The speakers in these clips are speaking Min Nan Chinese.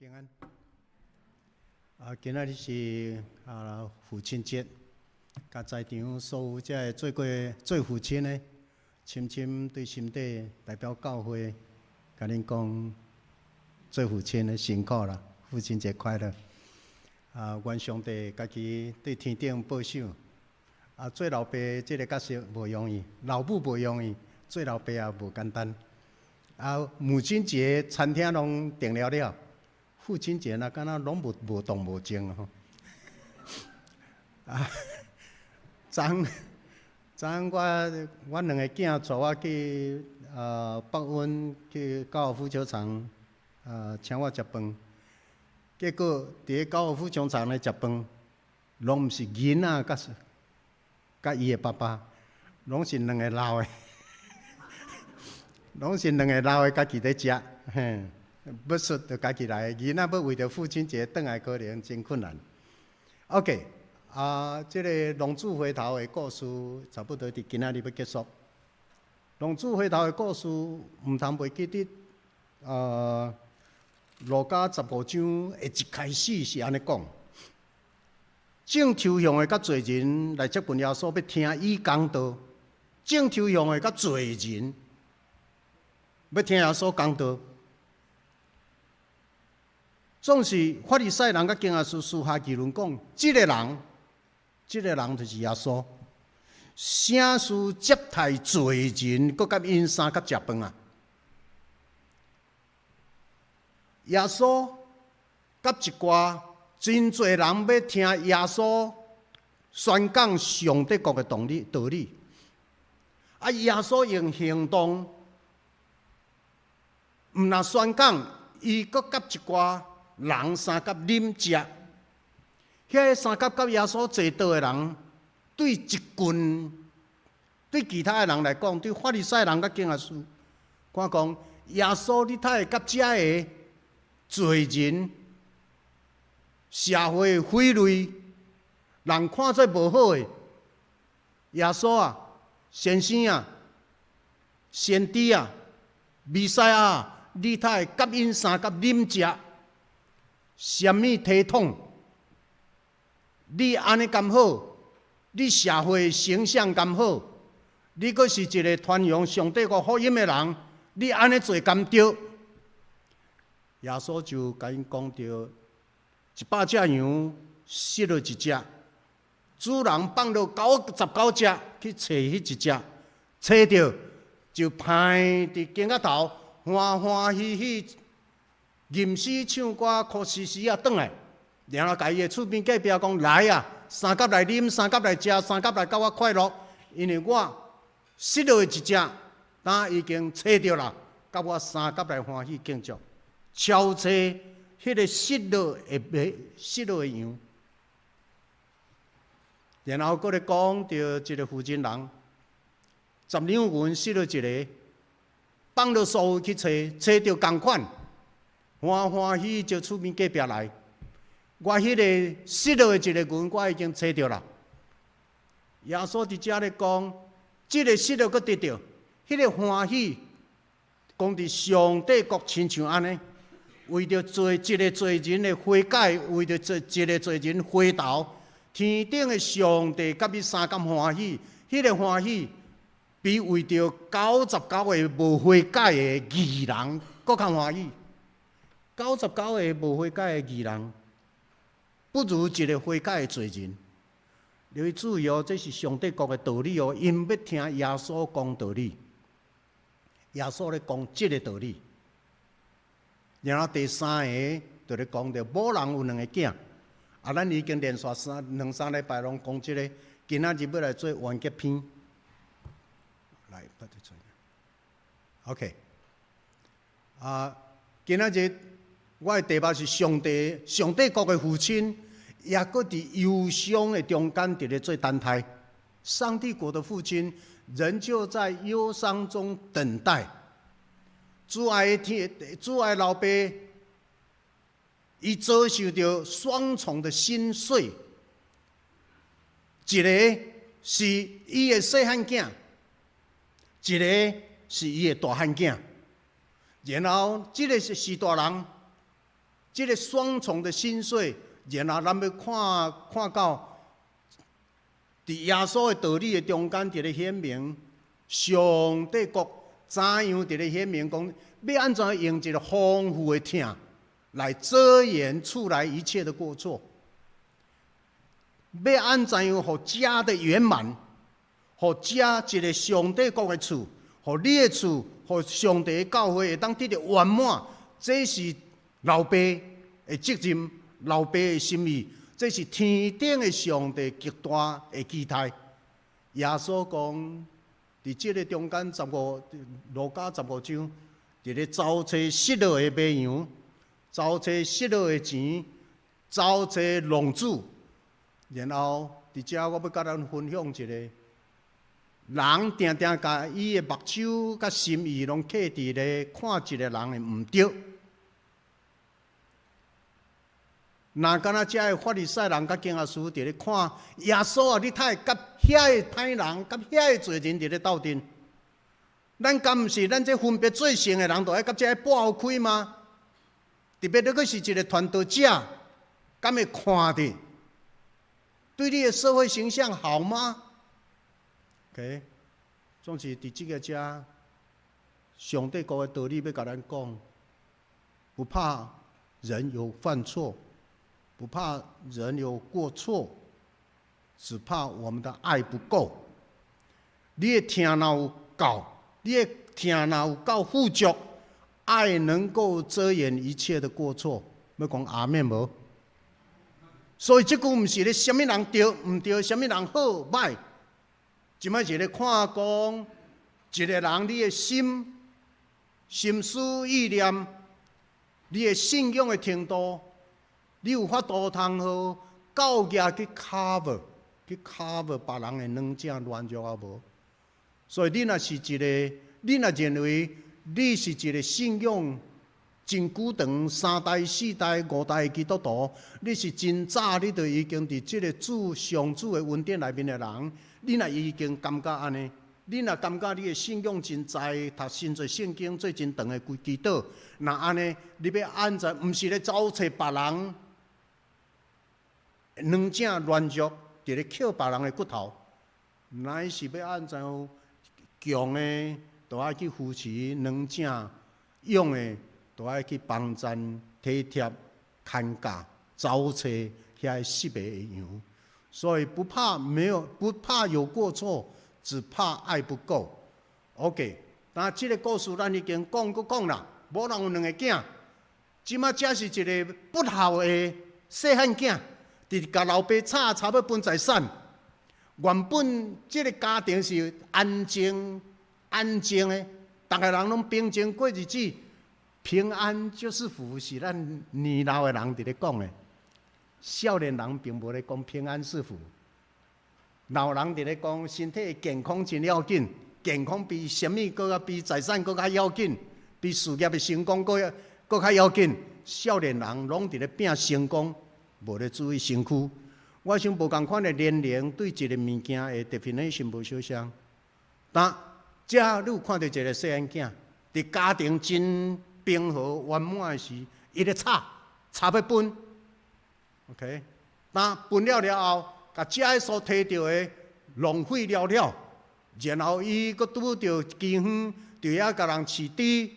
平安。啊，今仔日是父親節，佮在場所有遮个做過做父親的，深深對心底代表教會，共恁講做父親的辛苦啦，父親節快樂。啊，願上帝家己對天頂保守。啊，做老爸這个角色無容易，老母無容易，做老爸也無簡單。啊，母親節餐廳攏訂了了。父親節若敢若攏無無動無靜吼。啊，昨昨我阮兩个囝帶我去北溫去高爾夫球場請我食飯，結果佇咧高爾夫球場咧食飯，攏毋是囡仔佮佮伊的爸爸，攏是兩个老的，攏是兩个老的家己咧食，嘿。欲出就家己來，囡仔欲為著父親節轉來，可能真困難。OK，啊，這个浪子回頭的故事差不多佇今仔日欲結束。浪子回頭的故事，毋通袂記得。路加十五章的一開始是按呢講：眾抽象的佮罪人來接近耶穌，欲聽伊講道。眾抽象的佮罪人，欲聽耶穌講道。總是法利賽人佮經學師私下議論講，這个人，這个人就是耶穌，啥事接待罪人，閣佮𪜶相佮食飯啊？耶穌佮一寡真濟人欲聽耶穌宣講上帝國的道理，道理。啊，耶穌用行動，毋若宣講，伊閣佮一寡人相佮啉食，遐个相佮佮耶穌坐桌的人，對一群對其他的人來講，對法利賽人佮經學師，看講耶穌，你呾會佮遮个罪人、社會匪類，人看做無好的耶穌啊，先生啊，先知啊，彌賽亞，你呾會佮𪜶相佮啉食？啥物體統？你按呢敢好？你社會形象敢好？你閣是一個傳揚上帝國福音的人，你按呢做敢對？耶穌就共𪜶講著100隻羊失落一隻，主人放落99隻去揣彼一隻，揣著就攀佇肩胛頭，歡歡喜喜。吟詩唱歌，哭嘻嘻啊，轉來，然後共伊的厝邊隔壁講：來啊，相佮來啉，相佮來食，相佮來佮我快樂，因為我失落的一隻，今已經揣著啦，佮我相佮來歡喜慶祝，超揣彼个失落的馬，失落的羊。然後閣咧講著一个婦人人，10兩銀失落一个，放落所有去揣，揣著仝款。歡歡喜喜招厝邊隔壁來，我彼个失落的一个銀，我已經揣著啦。耶穌佇遮咧講，這个失落閣得著，彼个歡喜，講佇上帝國親像按呢，為著做一个罪人的悔改，為著做一个罪人回頭，天頂的上帝佮你相仝歡喜，彼个歡喜比為著99個無悔改的義人閣較歡喜。99個無悔改的義人，不如一个悔改的罪人。你要注意哦，這是上帝國的道理哦。𪜶欲聽耶穌講道理，耶穌咧講這个道理。然後第三个就咧講著某人有兩个囝，啊，咱已經連續三兩三禮拜攏講這个，今仔日欲來做完結篇。來，不得做。OK，啊，今仔日。我的題目是上帝，上帝國的父親，也閣佇憂傷的中間佇咧做等待。上帝國的父親，仍舊在憂傷中等待。主愛的天，主愛老爸，伊遭受著雙重的心碎，一个是伊的細漢囝，一个是伊的大漢囝。然後，這个是序大人。這个雙重的心碎，然後咱欲看看到，佇耶穌的道理的中間，佇咧顯明上帝國怎樣佇咧顯明講，欲按怎用一个豐富的疼來遮掩出來一切的過錯，欲按怎樣予家的圓滿，予家一个上帝國的厝，予你的厝，予上帝的教會會當得著圓滿，這是老爸的責任，老爸的心意，這是天頂的上帝極大的期待。耶穌講，佇這个中間十五，路加十五章，佇咧走揣失落的馬羊，走揣失落的錢，走揣浪子，然後佇遮我欲佮咱分享一个，人定定共伊的目睭佮心意攏刻佇咧看一个人的毋對。若敢若遮的法利賽人佮經學士佇咧看耶穌啊，你呾會佮遐个歹人、佮遐个罪人佇咧鬥陣？咱敢毋是咱這分別做聖的人，就愛佮這个撥開嗎？特別你閣是一个傳道者，敢會看著？對你的社會形象好嗎？OK，總是佇這个遮，上帝國的道理欲共咱講，不怕人有犯錯。不怕人有過錯，只怕我們的愛不夠。你的疼若有夠，你的疼若有夠富足，愛能夠遮掩一切的過錯。欲講阿們無？所以這句毋是咧，啥物人對毋對，啥物人好歹。這擺是咧看講一个人你的心、心思意念，你的信仰的程度。你有法度通予夠額去 cover，去 cover 別人的軟正軟弱啊無？所以你若是一个，你若認為你是一个信仰真久長三代、四代、五代的基督徒，你是真早你就已經佇這个主上主的恩典內面的人，你若已經感覺按呢，你若感覺你的信仰真在，讀真濟聖經做真長的祈禱，若按呢，你欲按怎？毋是咧走揣別人軟正軟弱，佇咧抾別人的骨頭，乃是欲按怎強的，就愛去扶持軟正；勇的，就愛去幫贊、體貼、牽教、走揣遐个失迷的羊。所以不怕沒有，不怕有過錯，只怕愛不夠。OK，但這个故事咱已經講閣講啦，某人有兩个囝，這馬這是一个不孝的細漢囝。佇共老爸吵吵欲分財產，原本這个家庭是安靜安靜的，逐个人攏平靜過日子，平安就是福，是咱年老的人佇咧講的。少年人並無咧講平安是福，老人佇咧講身體健康真要緊，健康比啥物閣較比財產閣較要緊，比事業的成功閣閣較要緊。少年人攏佇咧拼成功。無咧注意身軀，我想無仝款的年齡對一个物件的 definition 無相像。但遮你有看著一个細漢囝，佇家庭真平和圓滿的時，伊咧吵，吵欲分。OK，但分了了後，共遮所提著的浪費了了，然後伊閣拄著饑荒，佇遐共人飼豬，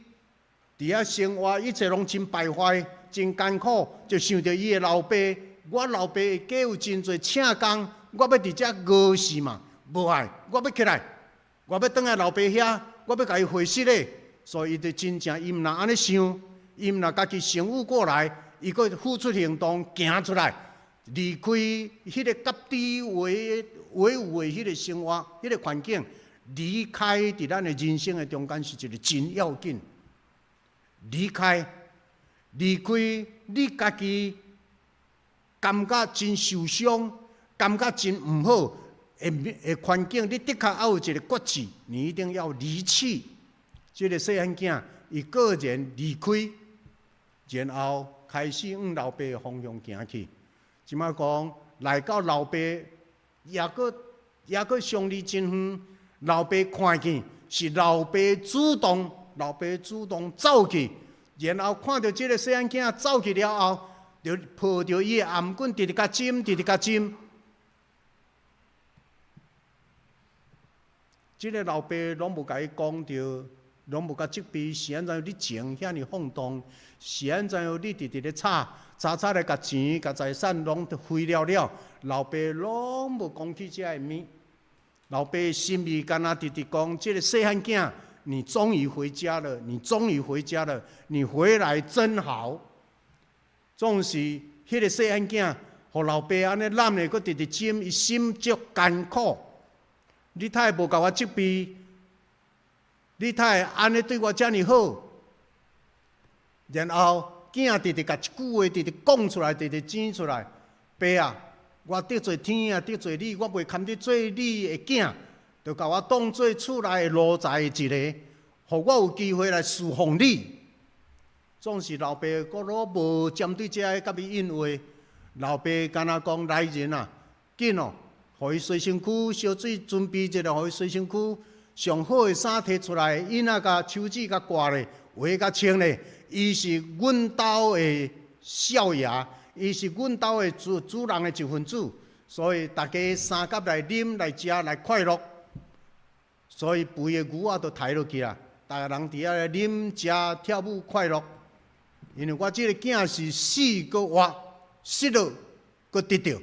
佇遐生活一切攏真敗壞。真艱苦，就想著伊的老爸，我老爸會加有真濟請工，我欲佇遮餓死嘛？無愛，我欲起來，我欲轉來老爸遐，我欲共伊會師咧。所以伊就真正，伊毋若按呢想，伊毋若家己醒悟過來，伊閣付出行動，行出來，離開彼个佮豬為為伍的彼个生活，彼个環境，離開佇咱的人生的中間是一个真要緊，離開。離開你家己感覺真受傷、感覺真毋好的的環境，你的確愛有一个決志，你一定要離棄。這个細漢囝，伊個人離開，然後開始向老爸的方向行去。這馬講來到老爸，抑閣抑閣相離真遠，老爸看見是老爸主動，老爸主動走去。然後看著這个細漢囝走去了後，就抱著伊的頷頸，直直共斟，直直共斟。這个老爸攏無共伊講著，攏無共責備，是按怎你情遐爾放蕩？是按怎你直直咧吵，吵吵來共錢、共財產攏揮了了？老爸攏無講起這个物。老爸心裡敢若直直講：這个細漢囝，你終於回家了，你終於回家了，你回來真好。總是彼个細漢囝，予老爸按呢攬咧，閣直直斟，伊心足艱苦。你太無共我責備，你太按呢對我遮爾好，然後囝直直共一句話直直講出來，直直講出來。爸啊，我得罪天啊，得罪你，我袂堪得做你的囝，就共我當做厝內的奴才一个，予我有機會來侍奉你。總是老爸閣攏無針對這个共伊應話，老爸敢若講來人啊，緊哦！予伊洗身軀，燒水準備一下，予伊洗身軀，上好的衫提出來，囡仔共手指共掛咧，鞋共穿咧。伊是阮兜的少爺，伊是阮兜的主主人的一份子，所以大家相佮來啉來食來快樂。所以肥的牛仔都刣落去啦，逐个人佇遐啉食跳舞快樂。因為我這个囝是死閣活，失落閣得著。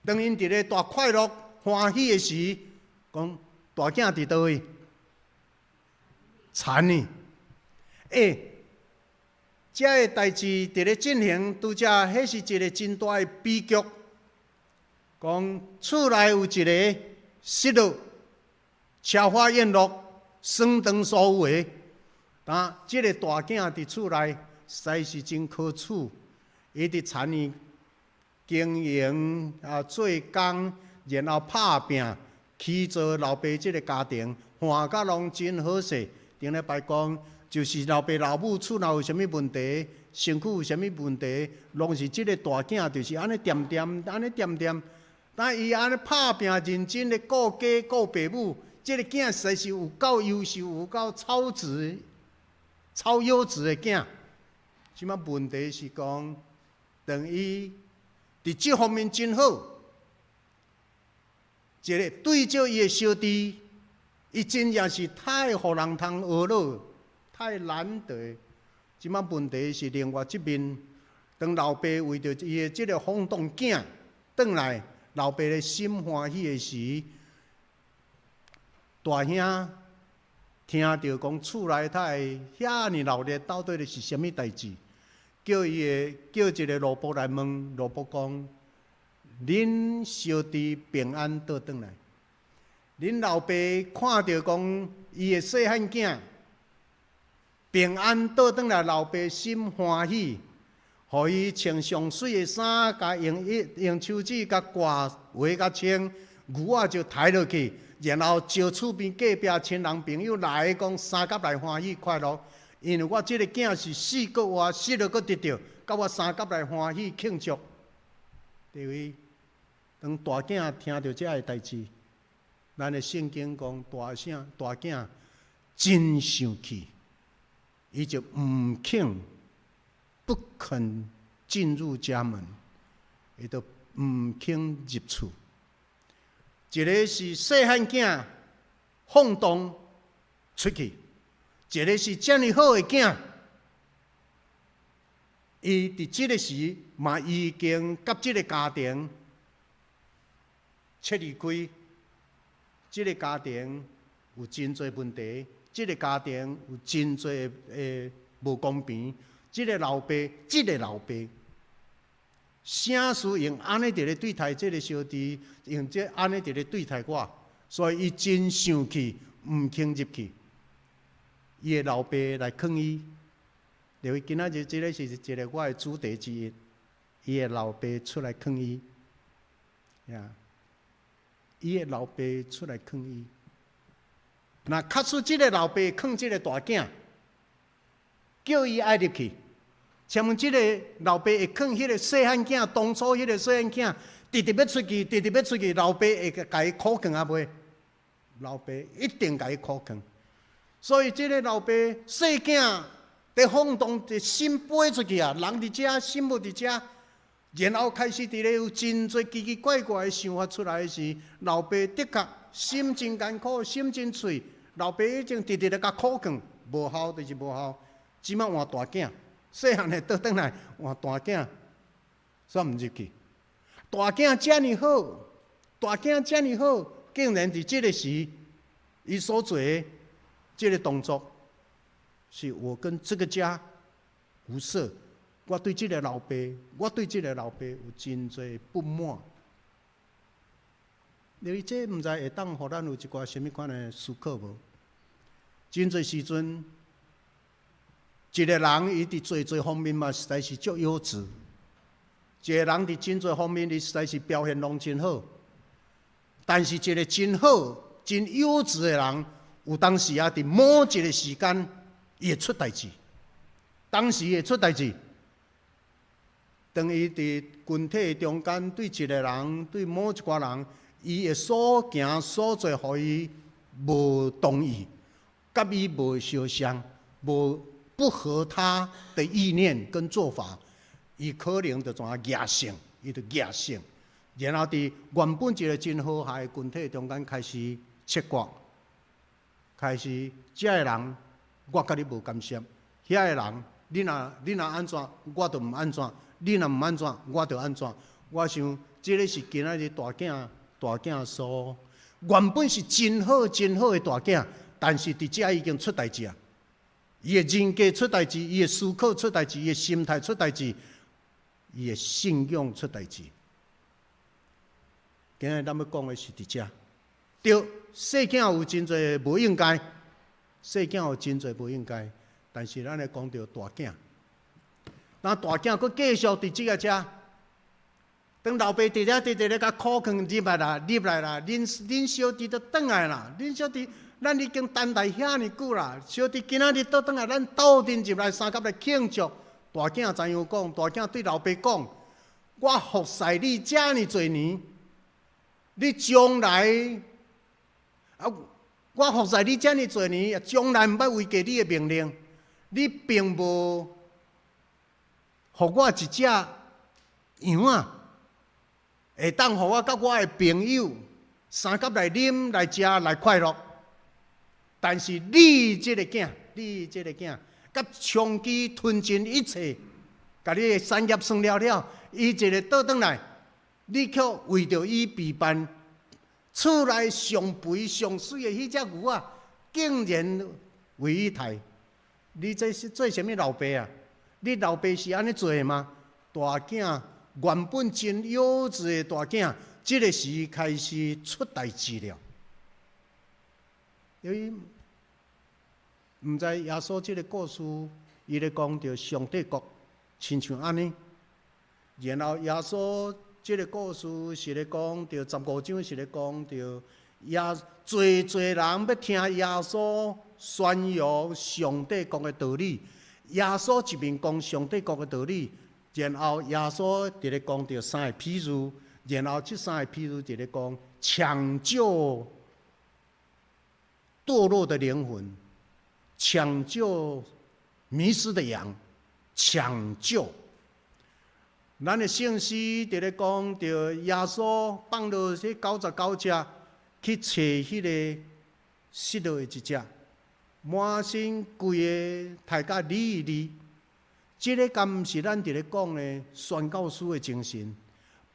當𪜶佇咧大快樂歡喜的時，講大囝佇佗位？田呢？欸，這个代誌佇咧進行，拄才彼是一个真大的悲劇。講厝內有一个失落、奢華宴樂、耍斷所有的，但這个大囝佇厝內實在是真可取，伊佇田裡經營啊，做工，然後拍拚，起造老爸這个家庭，看甲攏真好勢。頂禮拜講，就是老爸老母厝內有啥物問題，身軀有啥物問題，攏是這个大囝，就是按呢恬恬，按呢恬恬。但伊按呢拍拚，認真咧顧家顧爸母，這个囝實在是有夠優秀，有夠超值、超優質的囝。這擺問題是講，當伊佇這方面真好，一个對照伊的小弟，伊真正是太予人通學了，太難得。這擺問題是另外這面，當老爸為著伊的這个放蕩囝轉來，老爸的心歡喜的時，大兄聽著講厝內頭遐爾鬧熱，到底是啥物代誌？叫伊的叫一个奴僕來問，奴僕講：恁小弟平安倒轉來。恁老爸看著講伊的細漢囝平安倒轉來，老爸心歡喜，予伊穿上媠的衫，共用一用手指共掛鞋共穿，牛仔就刣落去，然後招厝邊隔壁親人朋友來講相佮來歡喜快樂。因為我這个囝是死閣活，失落閣得著，佮我相佮來歡喜慶祝。對位，當大囝聽著這个代誌，咱的聖經講大聲大囝真生氣，伊就毋肯不肯進入家門，伊就毋肯入厝。一个是細漢囝放蕩出去。一个是遮爾好的囝，伊佇這个時嘛已經佮這个家庭切離開，這个家庭有真濟問題，這个家庭有真濟的無公平，這个老爸，這个老爸，啥事用按呢佇咧對待這个小弟，用這按呢佇咧對待我，所以伊真生氣，毋肯入去。伊的老爸來勸伊，因為今仔日這个是一个我的主題之一。伊的老爸出來勸伊，呀，伊的老爸出來勸伊。若假使這个老爸勸這个大囝，叫伊愛入去，請問這个老爸會勸彼个細漢囝，當初彼个細漢囝，直直欲出去，直直欲出去，老爸會共伊苦勸抑袂？老爸一定共伊苦勸。所以這个老爸細囝佇放蕩，佇心飛出去啊！人佇遮，心無佇遮，然後開始佇咧有真濟奇奇怪怪的想法出來時，老爸的確心真艱苦，心真脆。老爸已經直直咧共苦勸，無效就是無效。這馬換大囝，細漢的倒轉來換大囝，煞毋入去。大囝遮爾好，大囝遮爾好，竟然佇這個時，伊所做的這個動作，是我跟這個家無涉，我對這個老爸，我對這個老爸有真濟不滿。因為這毋知會當予咱有一寡啥物款的思考無？真濟時陣，一個人伊佇濟濟方面嘛，實在是足優質。一個人佇真濟方面，伊實在是表現攏真好。但是一個真好、真優質的人，有當時啊，佇某一個時間，伊會出代誌，當時會出代誌。當伊佇群體中間對一個人、對某一寡人，伊的所行所做，予伊無同意，佮伊無相像，無不合他的意念跟做法，伊可能就怎啊逆性，伊就逆性，然後佇原本一個真和諧的群體中間開始切割，開始這个人，我佮你無干涉，遐個人，你若按怎，我就毋按怎；你若毋按怎，我就按怎。我想，這个是今仔日大囝大囝所原本是真好真好的大囝，但是佇遮已經出代誌啊！伊的人格出代誌，伊的思考出代誌，伊的心態出代誌，伊的信仰出代誌。今日咱欲講的是佇遮，對，細囝有真濟無應該。細囝有真濟無應該，但是咱來講著大囝，那大囝閣繼續佇這个遮，當老爸佇遮直直咧共苦勸入來啦，入來啦，恁小弟都轉來啦，恁小弟，咱已經等待遐爾久啦，小弟今仔日倒轉來，咱鬥陣入來相佮來慶祝。大囝怎樣講？大囝對老爸講：我服侍你遮爾濟年，你將來啊。我服侍你遮爾濟年，從來毋捌違過你的命令。你並無予我一隻羊仔，會當予我佮我的朋友相佮來啉、來食、來快樂。但是你這个囝，你這个囝，佮長期吞盡一切，共你的產業算了了，伊一个倒轉來，你卻為著伊備辦厝內上肥上媠的彼隻牛仔，竟然為伊刣。你這是做啥物老爸啊？你老爸是按呢做的嗎？大囝原本真優質的大囝，這个時開始出代誌了。因為毋知耶穌這个故事，伊咧講著上帝國，親像按呢。然後耶穌這个故事是咧講著15章，是咧講著耶濟濟人欲聽耶穌宣揚上帝國的道理。耶穌一面講上帝國的道理，然後耶穌佇咧講著三个譬喻，然後這三個譬喻佇咧講搶救墮落的靈魂，搶救迷失的羊，搶救。咱的聖詩佇咧講著耶穌放落這99隻去揣彼个失落的一隻，滿身規个刣甲離離。這个敢毋是咱佇咧講的宣教師的精神？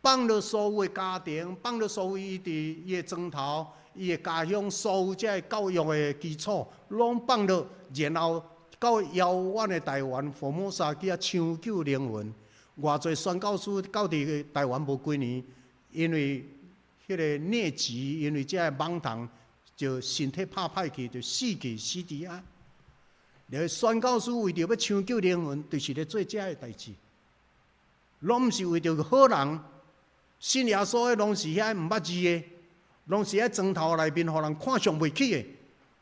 放落所有的家庭，放落所有伊佇伊的莊頭、伊的家鄉，所有這个教育的基礎，攏放落，然後到遙遠的台灣福摩沙去遐搶救靈魂。偌濟宣教師到佇台灣無幾年，因為彼个瘧疾，因為這个蠓蟲，就身體拍歹去，就死去死佇遐。咧宣教師為著欲搶救靈魂，就是咧做這个代誌，攏毋是為著好人。信耶穌的攏是遐毋捌字的，攏是佇莊頭內面，予人看上袂起的。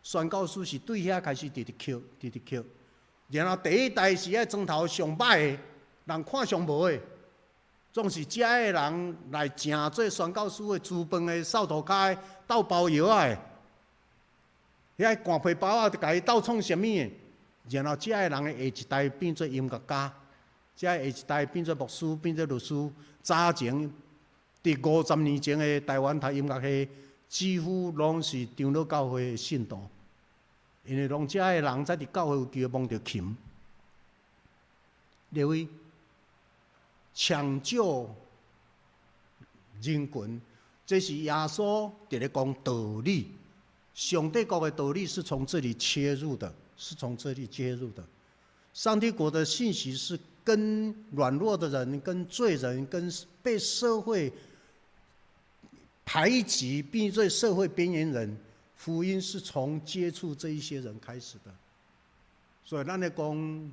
宣教師是對遐開始直直捡，直直捡。然後第一代是遐莊頭上歹的，人看上無的，總是遮的人來成做宣教師的資本的掃塗跤的、鬥包藥仔的，遐捾皮包仔就共伊鬥創啥物的。然後遮的人的下一代變做音樂家，遮下一代變做牧師，變做律師。早前佇50年前的台灣讀音樂系，幾乎攏是長老教會的信徒，因為攏遮的人才佇教會有機會摸著琴。列位，搶救人群，這是耶穌佇咧講道理。上帝國的道理是從這裡切入的，是從這裡切入的。上帝國的信息是跟軟弱的人、跟罪人、跟被社會排擠、變做社會邊緣人，福音是從接觸這一些人開始的。所以，咱咧講，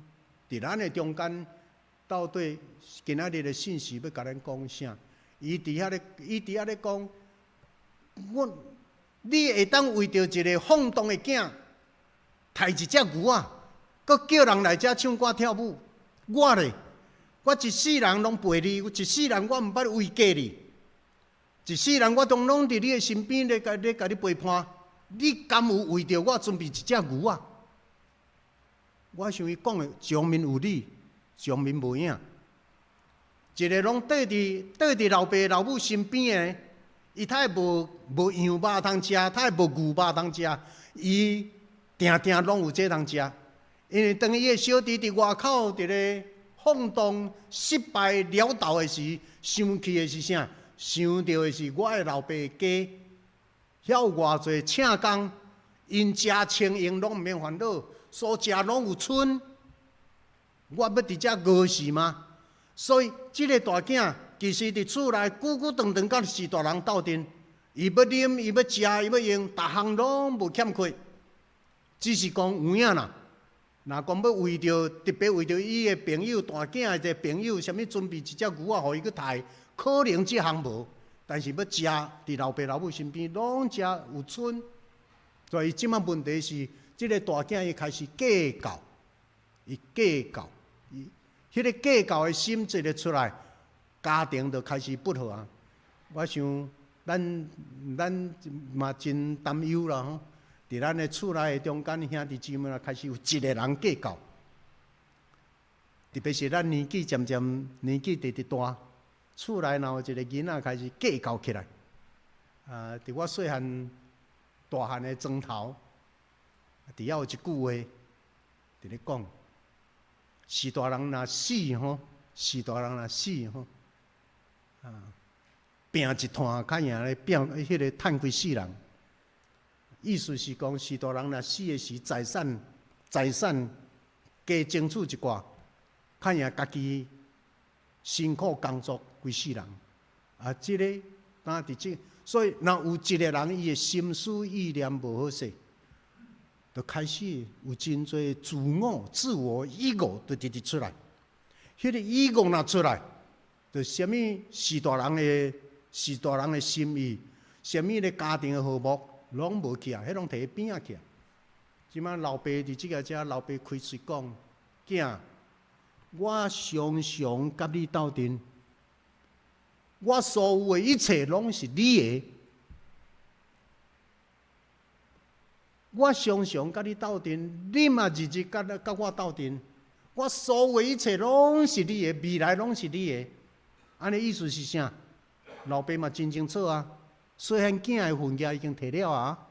佇咱的中間，到底今仔日的信息欲共咱講啥？伊佇遐咧講，我。你會當為著一个放蕩的囝，刣一隻牛仔，閣叫人來遮唱歌跳舞。我咧，我一世人攏陪你，一世人我毋捌違過你，一世人我都攏佇你的身邊咧共你陪伴。你敢有為著我準備一隻牛仔？我想伊講的上面有理，上面無影。一个攏綴佇老爸老母身邊的。伊較會無羊肉通食，較會無牛肉通食，伊定定攏有這通食。因為當伊的小弟佇外口佇咧放蕩、失敗、潦倒的時，想起的是啥？想著的是我的老爸家，遐有偌濟請工，𪜶食穿用攏毋免煩惱，所食攏有賰。我欲佇遮餓死嗎？所以這个大囝其實佇厝內久久長長佮序大人鬥陣，伊欲啉，伊欲食，伊欲用，逐項攏無欠缺，只是講有影啦。若講欲為著特別為著伊的朋友大囝的一個朋友，啥物準備一隻牛仔予伊去刣，可能這項無，但是欲食，佇老爸老母身邊攏食有賰。所以這擺問題是，這个大囝伊開始計較，伊計較，伊彼个計較的心一个出來，家庭就開始不和啊。我想咱嘛真擔憂啦吼，佇咱的厝內的中間兄弟姊妹啊，開始有一个人計較，特別是咱年紀漸漸年紀直直大，厝內若有一个囡仔開始計較起來，啊，佇我細漢大漢的莊頭，佇遐有一句話，佇咧講：序大人若死吼，序大人若死吼，啊，拚一攤較贏咧拚彼个趁規世人。意思是講，序大人若死的時，財產加爭取一寡，較贏家己辛苦工作規世人。啊，這个當佇這，所以若有一个人伊的心思意念無好勢，就開始有真濟自我、自我 ego 就直直出來。彼个 ego 若出來，就啥物序大人的序大人的心意，啥物的家庭的和睦，攏無去啊！彼攏提邊仔去啊！這擺老爸佇這个遮，老爸開喙講：囝，我常常佮你鬥陣，我所有的一切攏是你的。我常常佮你鬥陣，你嘛日日佮我鬥陣。我所有的一切攏是你的，未來攏是你的。按呢意思是啥？老爸嘛真清楚啊，細漢囝的份額已經提了啊。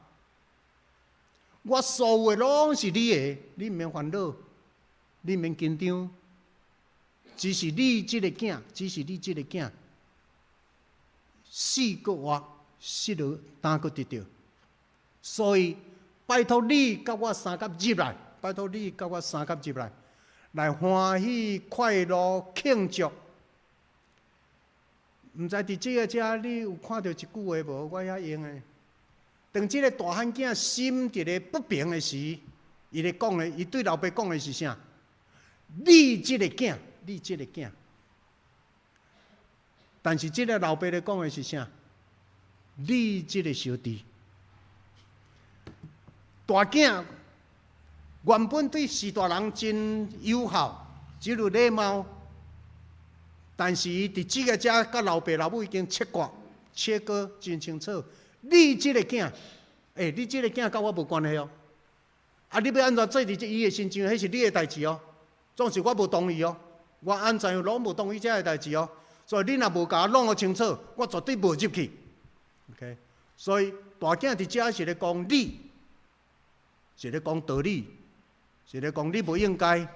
我所有的攏是你的，你毋免煩惱，你毋免緊張，只是你這个囝，只是你這个囝，死閣活，失落擔閣得著，所以拜託你佮我相佮入來，拜託你佮我相佮入來，來歡喜快樂慶祝。毋知佇這个遮你有看著一句話無？我遐用的。當這个大漢囝心佇咧不平的時，伊咧講的，伊對老爸講的是啥？你這个囝，你這个囝。但是這个老爸咧講的是啥？你這个小弟。大囝原本對序大人真友好，真有禮貌。但是伊佇這个遮佮老爸老母已經切割，切割真清楚。你這个囝，欸，你這个囝佮我無關係哦。啊，你欲按怎做佇這伊的身上，彼是你的代誌哦。總是我無同意哦，我按怎樣攏無同意這个代誌哦。所以你若無共我弄予清楚，我絕對無入去。OK，所以大囝佇遮是咧講理，是咧講道理，是咧講你無應該，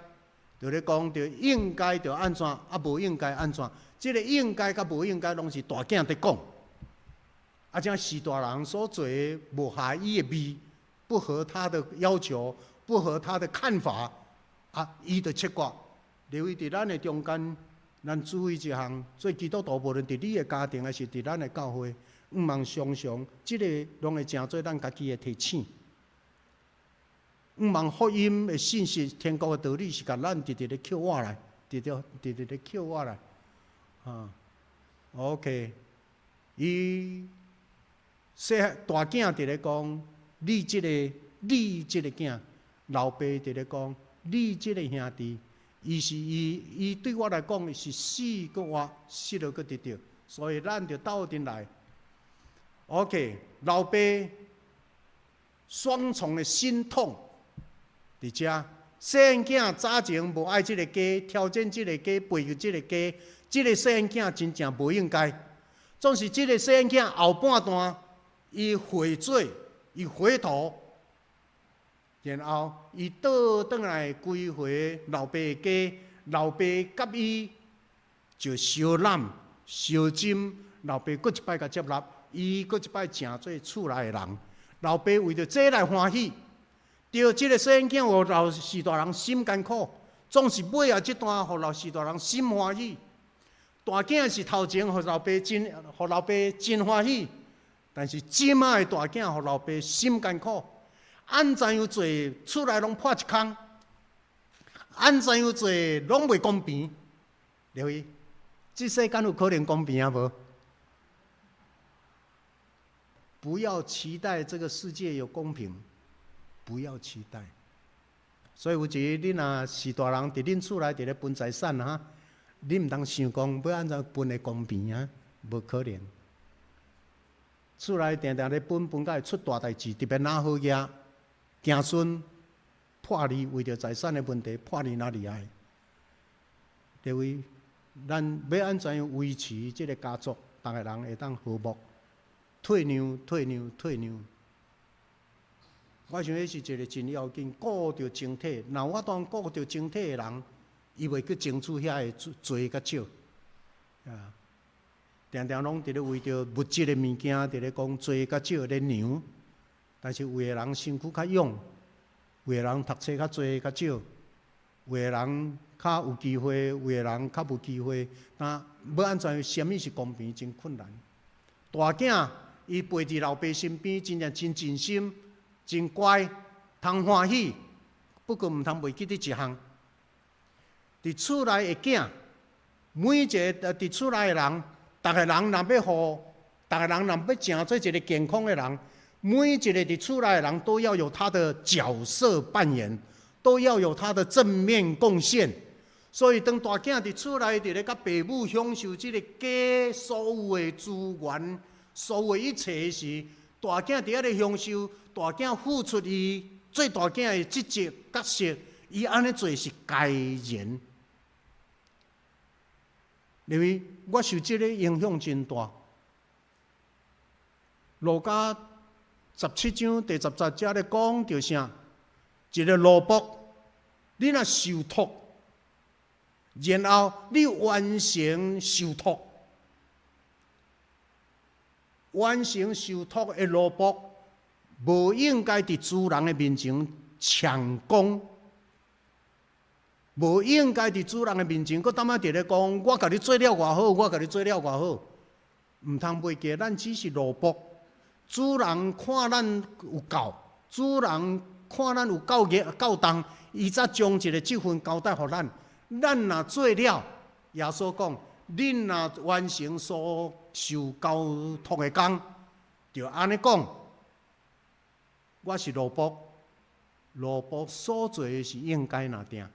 就咧講著應該著按怎，啊無應該按怎。這个應該佮無應該，攏是大囝佇講。啊，這序大人所做的無合伊的味，不合他的要求，不合他的看法，啊，伊就切割。留意佇咱的中間，咱注意一項，做基督徒，無論佇你的家庭，抑是佇咱的教會，毋通常常，這个攏會成做咱家己的提醒。毋通福音的信息，天國的道理是共咱直直咧扣我來，直直直直咧扣我來。啊，OK，伊細漢大囝佇咧講，你這个你這个囝，老爸佇咧講，你這个兄弟，伊是伊伊對我來講是死閣活，失落閣得著，所以咱就鬥陣來。OK，老爸雙重的心痛，佇遮細漢囝早前無愛這个家，挑戰這个家，背叛這个家，這个細漢囝真正無應該。總是這个細漢囝後半段，伊悔罪，伊回頭，然後伊倒轉來歸回老爸的家，老爸佮伊就相攬相斟，老爸閣一擺共接納，伊閣一擺成做厝內的人。老爸為著這來歡喜，著這个細漢囝予老序大人心艱苦，總是尾仔這段予老序大人心歡喜。大囝是頭前予老爸真，予老爸真歡喜，但是這馬的大囝予老爸心艱苦。按怎樣做厝內攏破一空，按怎樣做攏袂公平。留意，這世間有可能公平啊無？不要期待這個世界有公平，不要期待。所以有一日，你若是大人，佇恁厝內佇咧分財產哈，你毋通想講欲按怎分會公平啊？無可能。厝內定定咧分，分甲會出大代誌，特別若好額，子孫破離為著財產的問題破離哪厲害？各位，咱欲按怎樣維持這个家族，逐个人會當和睦，退讓、退讓、退讓。我想彼是一个真要緊，顧著整體。若有法當顧著整體的人，伊袂去爭取遐个濟佮少。啊，定定攏佇咧為著物質的物件，佇咧講濟佮少咧量。但是有的人身軀較勇，有的人讀冊較濟較少，有的人較有機會，有的人較無機會。那欲按怎樣？啥物是公平？真困難。大囝伊陪佇老爸身邊，真正真盡心。真乖，通歡喜，不過毋通袂記得一項。佇厝內的囝，每一个佇厝內的人，逐个人若欲予，逐个人若欲成做一个健康的人，每一个佇厝內的人都要有他的角色扮演，都要有他的正面貢獻。所以當大囝佇厝內佇咧佮爸母享受這个家所有的資源、所有的一切時，大囝佇遐咧享受，大囝付出伊做大囝的職責角色，伊按呢做是該然。因為我受這个影響真大。路加17章第10節咧講著啥？一个奴僕，你若受託，然後你完成受託，完成受託的奴僕，無應該佇主人的面前搶功，無應該佇主人的面前，閣淡仔佇咧講，我共你做了偌好，我共你做了偌好，毋通袂記，咱只是奴僕，主人看咱有夠，主人看咱有夠額夠重，伊才將一个職分交代予咱。咱若做了，耶穌講，恁若完成所受交託的工，就按呢講，我是奴僕，奴僕所做的是應該若定。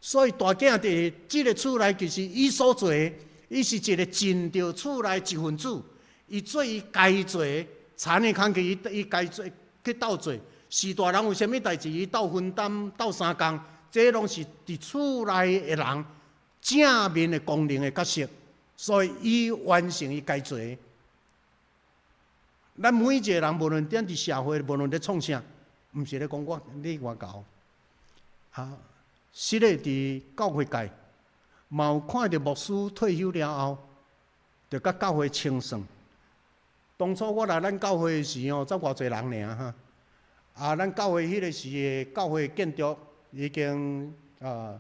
所以大囝佇這个厝內，其實伊所做的，伊是一个盡著厝內一份子，伊做伊該做的，田的工課伊伊該做去鬥做，序大人有啥物代誌，伊鬥分擔、鬥相共，這攏是佇厝內的人正面的功能的角色，所以伊完成伊該做的。咱每一個人，無論踮佇社會，無論咧創啥，毋是咧講我你偌𠢕。啊，實咧佇教會界，嘛有看著牧師退休了後，就佮教會清算。當初我來咱教會的時吼，才偌濟人爾哈。啊，咱教會彼個時的教會建築已經啊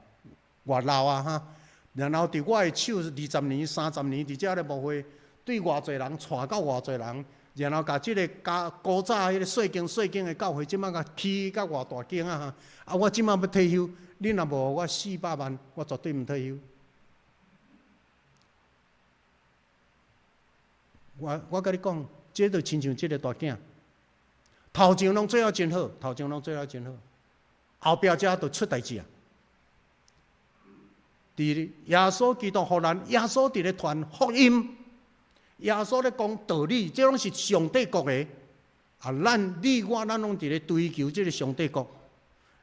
偌老啊哈。然後佇我的手20年、30年佇遮咧牧會，對偌濟人帶到偌濟人，然後共這个教古早彼个細間細間的教會，這擺共起甲偌大間啊哈。啊，我這擺欲退休，恁若無予我400萬，我絕對毋退休。我共你講，這就親像這个大囝，頭前攏做了真好，頭前攏做了真好，後壁遮就出代誌啊！佇耶穌基督予咱，耶穌佇咧傳福音，耶穌咧講道理，這攏是上帝國的。啊，咱你我咱攏佇咧追求這个上帝國，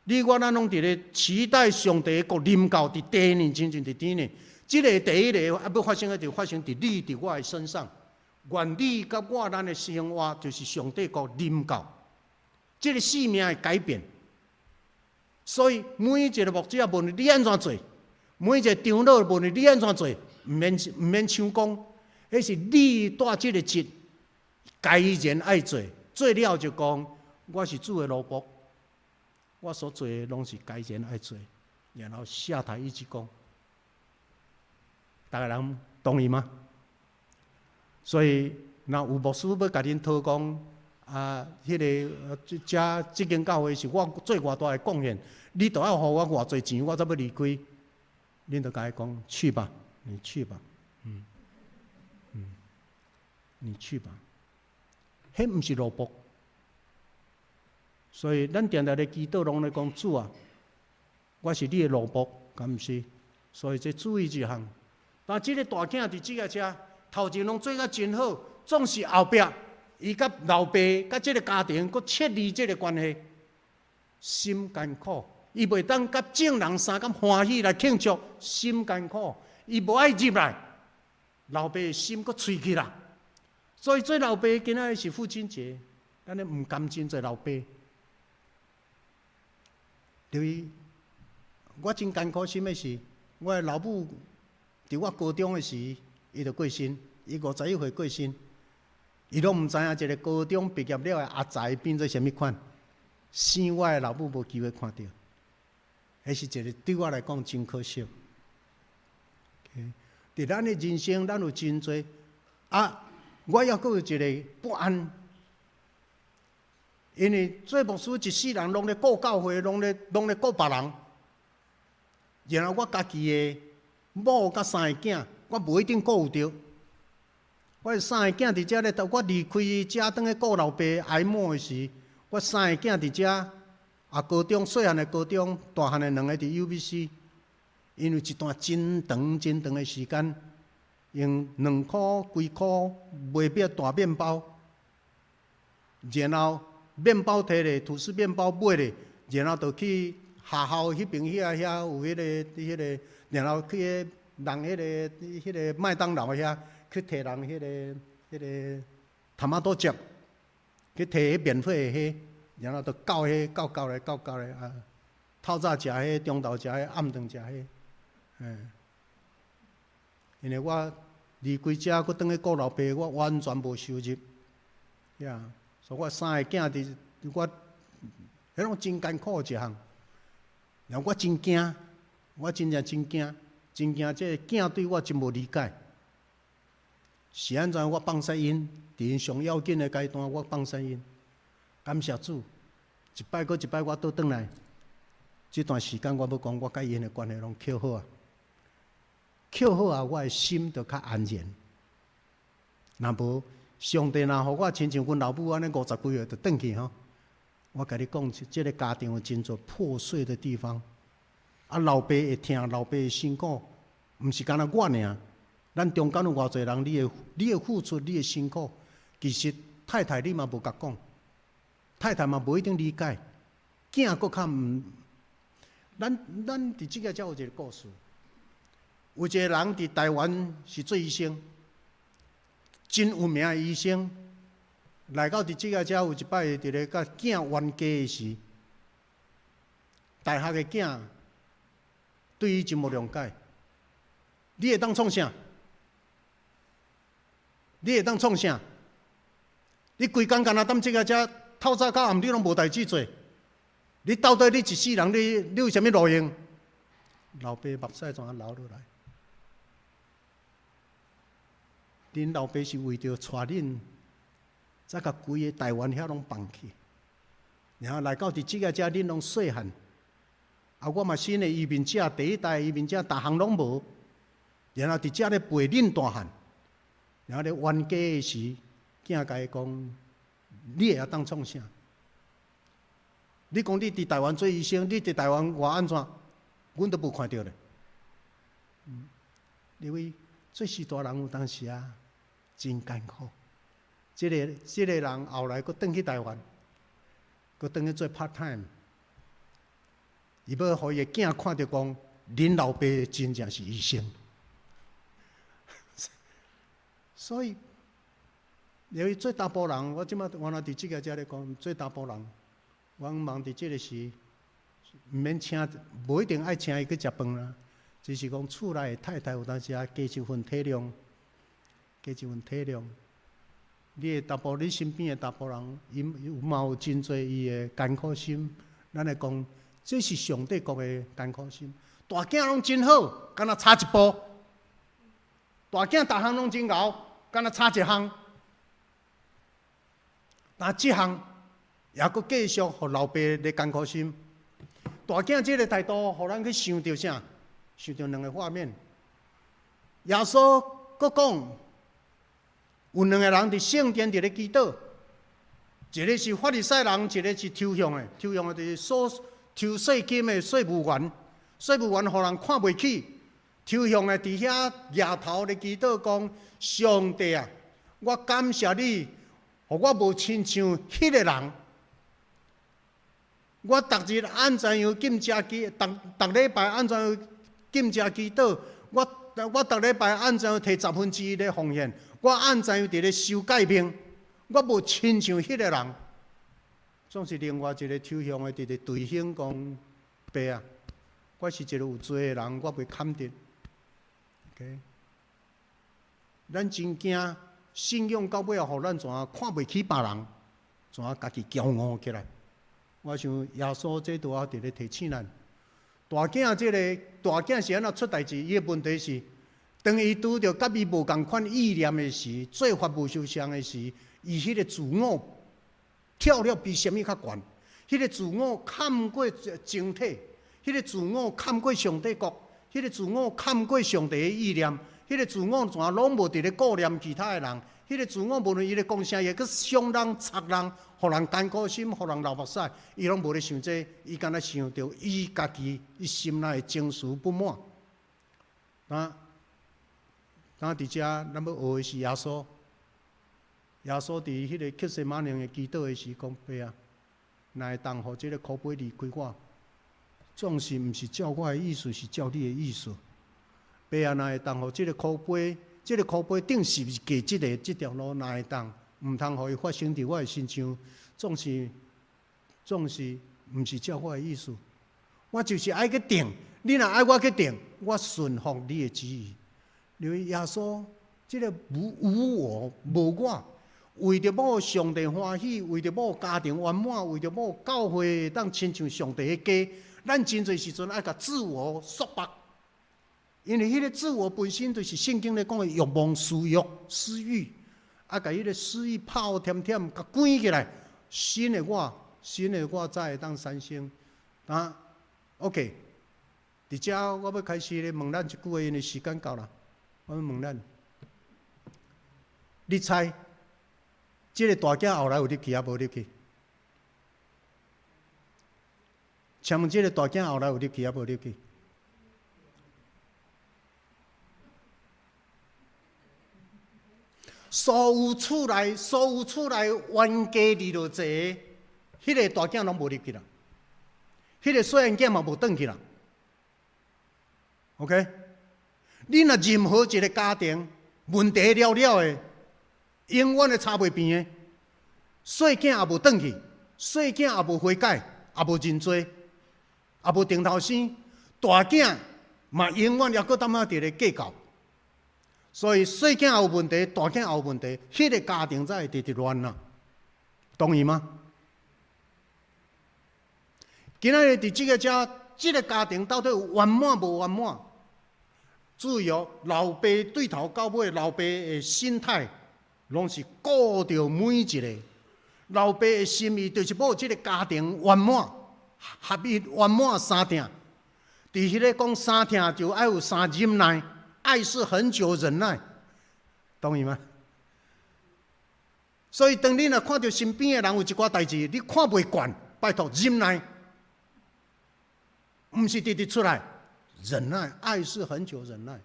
你我咱攏佇咧期待上帝的國臨到佇地呢，親像佇天呢。這个第一个啊，欲發生的就發生佇你佇我的身上。願你佮我咱的生活就是上帝國臨到，這个生命會改變。所以每一个牧者，無論你按怎做，每一个長老，無論你按怎做，毋免搶講，彼是你帶這个職，該然愛做，做了就講，我是主的奴僕，我所做的攏是該然愛做，然後下台一鞠躬，逐个人同意嗎？所以，若有牧師欲共恁討講，啊，彼个這這間教會是我做偌大的貢獻，你著愛予我偌濟錢，我才欲離開。恁著共伊講，去吧，你去吧，嗯，嗯，你去吧。彼毋是奴僕。所以，咱定定咧祈禱，攏咧講主啊，我是你的奴僕，敢毋是？所以這注意一項。但這个大囝佇這个遮。頭前攏做甲真好，總是後壁伊佮老爸佮這个家庭閣切離這个關係，心艱苦。伊袂當佮眾人相共歡喜來慶祝，心艱苦。伊無愛入來，老爸的心閣喙起來。所以做老爸今仔日是父親節，咱咧毋甘真濟老爸。對，我真艱苦心的是，我的老母佇我高中的時，伊就過身，伊51歲過身，伊攏毋知影一个高中畢業了的阿才變做啥物款，生我的老母無機會看著，彼是一个對我來講真可惜。佇咱的人生，咱有真濟啊，我猶閣有一个不安，因為做牧師一世人攏咧顧教會，攏咧顧別人，然後我家己的某佮三个囝。我無一定顧有著，我的三个囝佇遮咧，我離開遮轉去顧老爸哀母的時，我三个囝佇遮，啊高中細漢的高中，大漢的兩个佇 UBC，因為一段真長真長的時間，用2箍幾箍賣變大麵包，然後麵包提咧，吐司麵包買咧，然後就去學校彼邊遐遐有彼个，然後去人彼个麥當勞遐去提人彼个 tomato 醬，去提彼免費的彼，然後就到彼到到咧到到咧啊，透早食彼，中晝食彼，暗頓食彼，嗯。因為我離開遮，閣轉去顧老爸，我完全無收入，呀，所以我三个囝佇我，彼攏真艱苦一項，然後我真驚，我真正真驚。真驚，這个囝對我真無理解。是按怎我放捨𪜶，佇𪜶上要緊的階段，我放捨𪜶。感謝主，一擺閣一擺，我倒轉來。這段時間我欲講，我佮𪜶的關係攏抾好啊，抾好啊，我的心就較安然。若無上帝若予我親像阮老母按呢50幾歲就轉去吼，我共你講，這个家庭有真濟破碎的地方。啊，老爸會疼，老爸會辛苦，毋是干焦我爾。咱中間有偌濟人，你的付出，你的辛苦，其實太太你嘛無共講。太太嘛無一定理解，囝閣較毋。咱佇這个才有一個故事，有一個人佇台灣是做醫生，真有名的醫生，來到佇這个遮有一擺佇咧佮囝冤家的時，大學的囝對伊真無諒解。你會當創啥？你會當創啥？你規工干焦踮這个遮透早到暗，你攏無代誌做。你到底你一世人，你有啥物路用？老爸目屎怎啊流落來？恁老爸是為著帶恁，才共規个台灣遐攏放棄，然後來到佇這个遮，恁攏細漢。啊，我嘛新的移民者，第一代移民者，逐項攏無。然後佇遮咧陪恁大漢，然後咧冤家的時，囝共伊講：你會曉當創啥？你講你佇台灣做醫生，你佇台灣活按怎？阮都無看著咧。因為做序大人有當時啊，真艱苦。這個人後來閣轉去台灣，閣轉去做 part time。伊欲予伊的囝看著講，恁老爸真正是醫生。所以，因為做查埔人，我這擺原來佇這个遮咧講，做查埔人，我望佇這个時，毋免請，無一定愛請伊去食飯啦，只是講厝內的太太有當時啊，加一份體諒，加一份體諒。你的查埔，你身邊的查埔人，伊有嘛有真濟伊的艱苦心。咱來講，這是上帝國的艱苦心。大囝攏真好，干焦差一步。大囝逐項攏真𠢕，干焦差一項。但這項也閣繼續予老爸咧艱苦心。大囝這个態度，予咱去想著啥？想著兩个畫面。耶穌閣講，有兩个人佇聖殿佇咧祈禱，一个是法利賽人，一个是抽象的。抽象的就是收抽稅金的稅務員，稅務員予人看袂起。抽象的佇遐舉頭咧祈禱，講：上帝啊，我感謝你，予我無親像彼个人。我逐日按怎樣禁食祈，逐逐禮拜按怎樣禁食祈禱，我逐禮拜按怎樣提十分之一咧奉獻，我按怎樣佇咧守誡命，我無親像彼个人。總是另外一个抽象的佇咧捶胸講：爸啊，我是一个有罪的人，我袂堪得。OK，咱真驚信仰到尾後，予咱怎啊看袂起別人，怎啊家己驕傲起來。我想耶穌這拄仔佇咧提醒咱，大囝這个大囝是按怎出代誌？伊的問題是，當伊拄著佮伊無仝款意念的時，做法無相像的時，伊彼个自我跳了比啥物較懸，彼个自我崁過整體，彼个自我崁過上帝國，彼个自我崁過上帝的意念，彼個自我怎攏無佇咧顧念其他的人，彼個自我無論伊咧講啥，會去傷人、插人，予人艱苦心，予人流目屎，伊攏無咧想這個，伊干焦想著伊家己伊心內的情緒不滿。啊，當佇遮，咱欲學的是耶穌。耶穌佇彼个客西馬尼園的祈禱的時，講爸啊，若會當予這个苦杯離開我，總是毋是照我的意思，是照你的意思。爸啊，若會當予這个苦杯，這个苦杯頂十字架這个這條路，若會當，毋通予伊發生佇我的身上，總是毋是照我的意思，我就是愛去釘。你若愛我去釘，我順服你的旨意。因為耶穌這个無無我無我，為著欲上帝歡喜，為著欲家庭圓滿，為著欲教會會當親像上帝的家，咱真濟時陣愛共自我束縛。因為彼个自我本身就是聖經咧講的欲望、私欲、私欲，啊，共彼个私欲泡添添，共關起來，新的我，新的我才會當產生。啊，OK，佇遮我欲開始咧問咱一句話，因為時間到啦，我欲問咱，你猜，這个大囝後來有入去抑無入去？請問這个大囝後來有入去抑無入去？所有厝內，所有厝內冤家離落濟，彼個大囝攏無入去啦，彼個細漢囝嘛無轉去啦。OK，你若任何一個家庭問題了了的，永遠會吵袂平的，細囝也無轉去，細囝也無悔改，也無認罪，也無定頭生，大囝嘛永遠猶閣淡仔佇咧計較。所以細囝也有問題，大囝也有問題，彼個家庭才會直直亂啦。同意嗎？今仔日佇這个遮，這个家庭到底有圓滿無圓滿？注意哦，老爸對頭到尾，老爸的心態攏是顧著每一个。老爸的心意就是欲這个家庭圓滿、合一、圓滿相疼。佇彼个講相疼，就愛有三忍耐，愛是恆久忍耐，同意嗎？所以當你若看著身邊的人有一寡代誌，你看袂慣，拜託忍耐，毋是直直出來，忍耐，愛是恆久忍耐，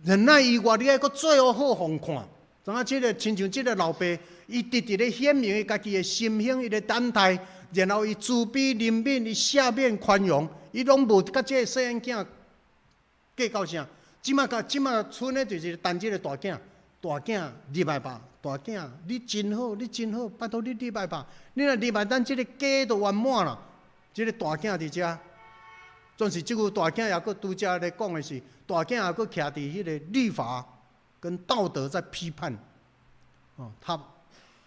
忍耐以外，你愛閣做好予予看。知影這个親像這个老爸，伊直直咧顯明伊家己的心胸，伊咧等待，然後伊慈悲憐憫，伊赦免寬容，伊攏無佮這个細漢囝計較啥。這馬佮這馬賰的就是等這个大囝，大囝入來吧，大囝你真好，你真好，拜託你入來吧。你若入來，咱這个家就圓滿啦。這个大囝佇遮，總是這句大囝猶閣拄才咧講的是，大囝猶閣徛佇彼个律法跟道德在批判，哦，他，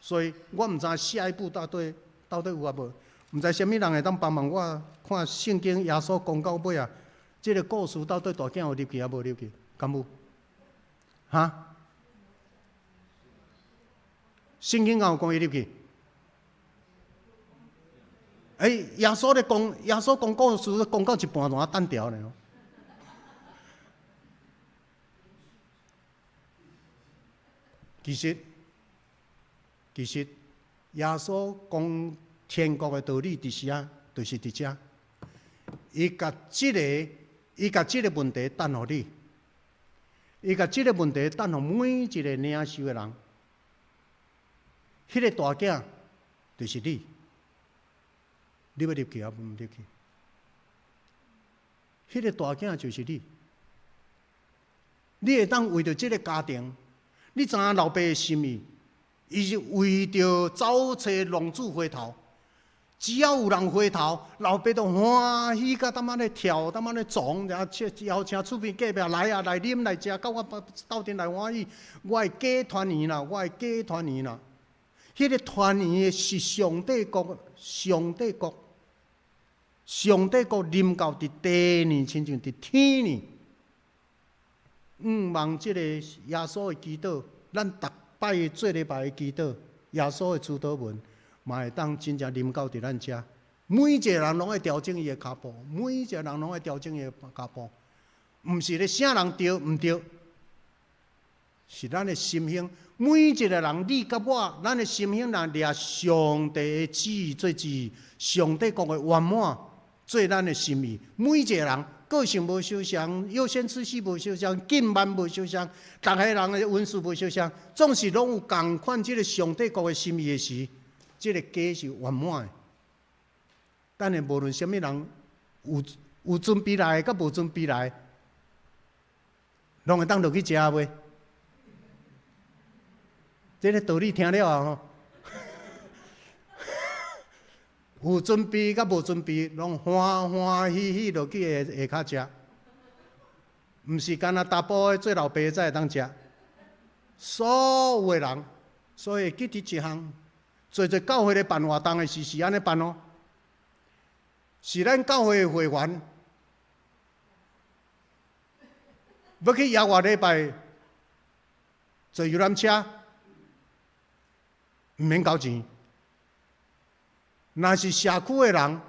所以我毋知下一步到底有啊無，毋知啥物人會當幫忙我看聖經耶穌講到尾啊，這个故事到底大囝有入去抑無入去？敢有？哈？聖經敢有講伊入去？欸，耶穌咧講，耶穌講故事講到一半就單調咧。其實，其實耶穌講天國的道理，佇啥？就是佇遮。伊共這个問題等予你，伊共這个問題等予每一个領受的人。彼个大囝就是你，你欲入去抑毋入去？彼个大囝就是你，你會當為著這个家庭，你知影老爸的心意，伊是為著走揣浪子回頭。只要有人回頭，老爸就歡喜甲淡仔咧跳，淡仔咧撞，然後邀請厝邊隔壁來啊，來啉來食，佮我鬥陣來歡喜。我的家團圓啦，我的家團圓啦。彼个團圓的是上帝國，上帝國，上帝國臨到佇地呢，親像佇天呢。向望這个耶穌的祈禱，咱逐擺做禮拜的祈禱，耶穌的主禱文，嘛會當真正臨到佇咱遮。每一个人攏愛調整伊的跤步，每一个人攏愛調整伊的跤步，毋是咧啥人對毋對，是咱的心胸。每一個人，你佮我，咱的心胸若掠上帝的旨意做旨意，上帝國的圓滿做咱的心意。每一個人個性無相仝，優先次序無相仝，緊慢無相仝，逐个人的恩賜無相仝，總是攏有仝款這个上帝國的心意的時，這个家是圓滿的。等下無論啥物人有準備來的，佮無準備來的，攏會當落去食袂？這个道理聽了啊吼，有準備佮無準備，攏歡歡喜喜落去下跤食，毋是干焦查埔的做老爸才會當食。所有的人，所以記得一項，濟濟教會咧辦活動的時是按呢辦哦，是咱教會的會員欲去野外禮拜坐遊覽車。毋免交錢。若是社區的人，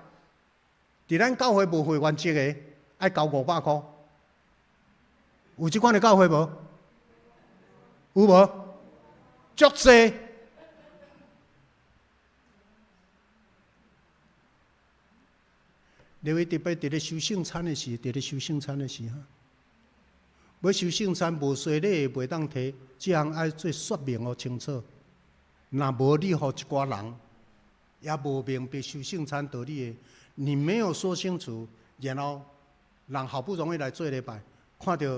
佇咱教會無會員證的，愛交500箍。有這款的教會無？有無？足濟。你會特別佇咧收聖餐的時，佇咧收聖餐的時，哈，欲收聖餐無洗禮袂當提，這項愛做說明予清楚。若無你予一寡人，也無明白守聖餐道理的，你沒有說清楚，然後人好不容易來做禮拜，看著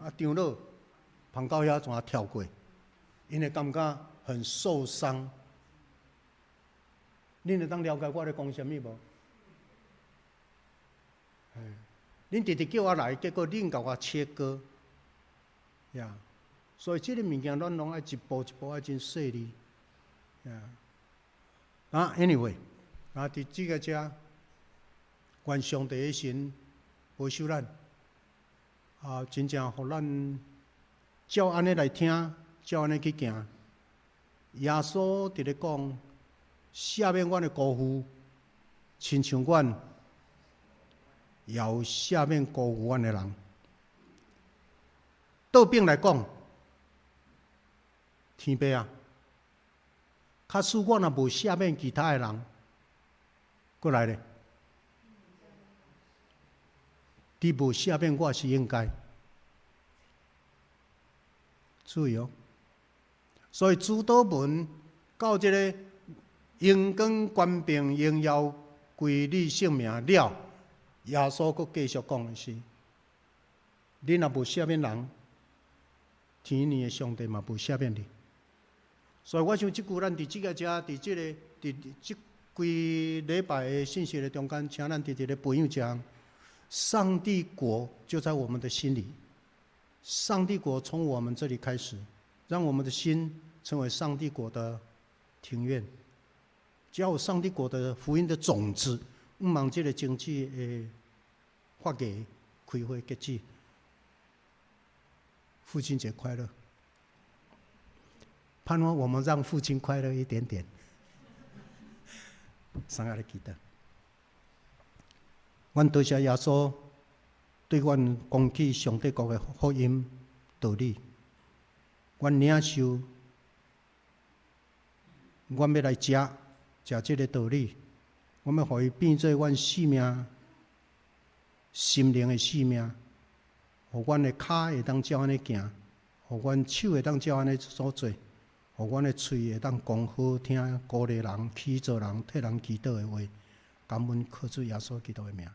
啊長老旁到遐怎跳過，𪜶會感覺很受傷。恁會當了解我咧講啥物無？恁直直叫我來，結果恁共我切割，呀！所以這个物件，咱攏愛一步一步愛真細膩，呀！啊，anyway，啊，佇這个遮，願上帝的神保守咱，啊，真正予咱照按呢來聽，照按呢去行。耶穌佇咧講，赦免阮的辜負，親像阮也有赦免辜負阮的人。倒轉來講，天父啊，假使我若無赦免其他的人，過來咧，你無赦免我是應該。注意哦，所以主禱文到這个榮光權柄榮耀歸你聖名了，耶穌閣繼續講的是：你若無赦免人，天父的上帝嘛無赦免你。所以我想這句咱佇這个遮，佇這个佇這幾禮拜的信息的中間，請咱直直咧培養這項。上帝國就在我們的心裡，上帝國從我們這裡開始，讓我們的心成為上帝國的庭院。只要有上帝國的福音的種子，毋望這个種子會發芽、開花、結籽。父親節快樂！盼望我們讓父親快樂一點點。上愛來記得，阮多謝耶穌對阮講起上帝國的福音道理，阮領受，阮欲來食食這个道理，阮欲予伊變做阮生命心靈的生命，予阮的跤會當照按呢行，予阮手會當照按呢所做，予阮的喙會當講好聽、鼓勵人、起造人、替人祈禱的話，感恩靠主耶穌基督的名。